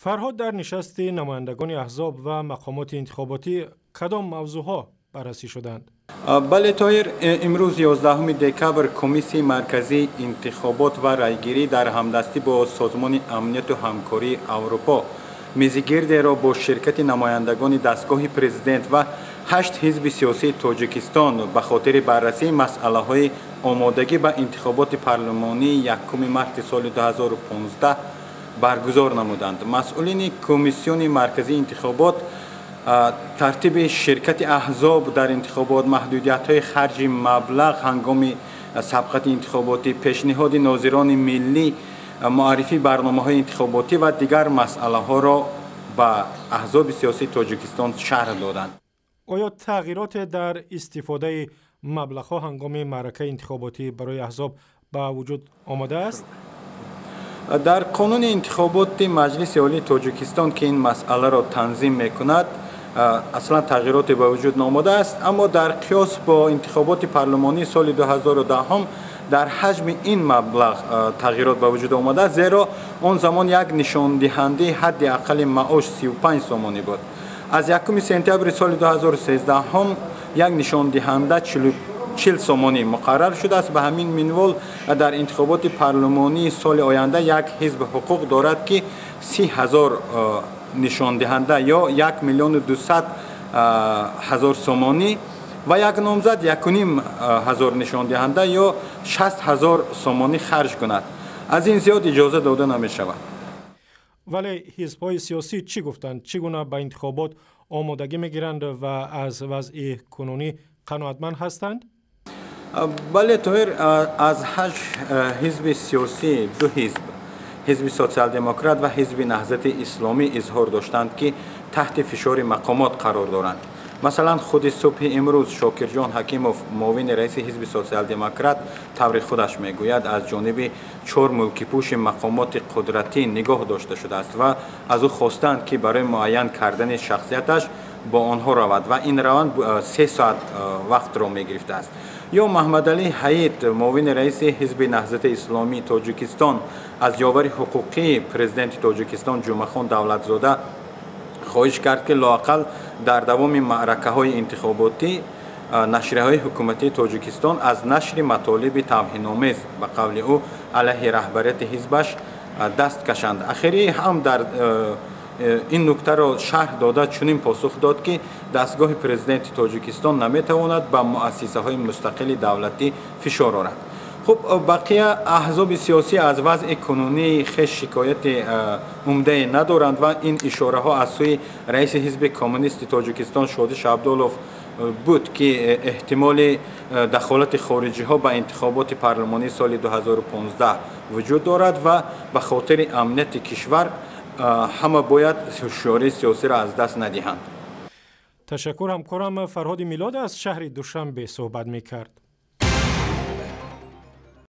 Фарҳод, дар нишасти намояндагони аҳзоб ва мақомоти интихоботӣ кадом мавзӯъҳо баррасӣ шуданд? Бале, Тоҳир, имрӯз, 11 декабр, Комиссияи марказии интихобот ва райгирӣ дар ҳамдастӣ бо Созмони амнияту ҳамкории Аврупо мизигирдеро бо ширкати намояндагони дастгоҳи президент ва ҳашт ҳизби сиёсии Тоҷикистон ба хотири баррасии масъалаҳои омодагӣ ба интихоботи парлумонии 1 марти соли 2015 баргузор намуданд. Масъулини Комиссиони марказии интихобот тартиби ширкати аҳзоб дар интихобот, маҳдудиятҳои харҷи маблағ ҳангоми сабқати интихоботӣ, пешниҳоди нозирони миллӣ, муаррифии барномаҳои интихоботӣ ва дигар масъалаҳоро ба аҳзоби сиёсии Тоҷикистон шарҳ доданд. Оё тағйироте дар истифодаи маблағҳо ҳангоми маъракаи интихоботӣ барои аҳзоб ба вуҷуд омадааст? Дар қонуни интихоботи Маҷлиси Олии Тоҷикистон, ки ин масъаларо танзим мекунад, аслан тағйироте ба вуҷуд наомадааст, аммо дар қиёс бо интихоботи парлумонии соли 2010 дар ҳаҷми ин маблағ тағйирот ба вуҷуд омадааст, зеро он замон як нишондиҳандаи ҳадди аққали маош 35 сомонӣ буд. Аз 1 сентябри соли 2013 як нишондиҳанда 40 сомонӣ муқаррар шудааст. Ба ҳамин минвол, дар интихоботи парлумонии соли оянда як ҳизб ҳуқуқ дорад, ки 30 000 нишондиҳанда ё 1 200 000 сомонӣ ва як номзад 1,5 ҳазор нишондиҳанда ё 60 000 сомонӣ харҷ кунад. Аз ин зиёд иҷоза дода намешавад. Вале ҳизбҳои сиёсӣ чӣ гуфтанд? Чӣ гуна ба интихобот омодагӣ мегиранд ва аз вазъи кунунӣ қаноатманд ҳастанд? Бале, Тоҳир, аз ҳашт ҳизби сиёсӣ ду ҳизб, Ҳизби Социал-демократ ва Ҳизби Наҳзати Исломӣ, изҳор доштанд, ки таҳти фишори мақомот қарор доранд. Масалан, худи субҳи имрӯз Шокирҷон Ҳакимов, муовини раиси Ҳизби Социал-демократ, таври худаш мегӯяд, аз ҷониби чор мулкипӯши мақомоти қудратӣ нигоҳ дошта шудааст ва аз ӯ хостанд, ки барои муайян кардани шахсияташ бо онҳо равад ва ин раванд 3 соат вақтро мегирифтааст. Ё Маҳмадалӣ Ҳаид, муовини раиси Ҳизби Наҳзати Исломии Тоҷикистон, аз ёвари ҳуқуқии президенти Тоҷикистон Ҷумъахон Давлатзода хоҳиш кард, ки лоақал дар давоми маъракаҳои интихоботӣ нашрияҳои ҳукуматии Тоҷикистон аз нашри матолиби тавҳиномез, ба қавли ӯ, алайҳи раҳбарияти ҳизбаш даст кашанд. Ахирӣ ҳам дар ин нуктаро шарҳ дода, чунин посух дод, ки дастгоҳи президенти Тоҷикистон наметавонад ба муассисаҳои мустақили давлатӣ фишор орад. Хуб, бақия аҳзоби сиёсӣ аз вазъи кунунии хеш шикояти умдае надоранд ва ин ишораҳо аз сӯи раиси Ҳизби Коммунисти Тоҷикистон Шодиш Абдулов буд, ки эҳтимоли дахолати хориҷиҳо ба интихоботи парлумонии соли 2015 вуҷуд дорад ва ба хотири амнияти кишвар ҳама бояд ҳушёрии сиёсиро аз даст надиҳанд. Ташаккур. Ҳамкорам Фарҳоди Милод аз шаҳри Душанбе суҳбат мекард.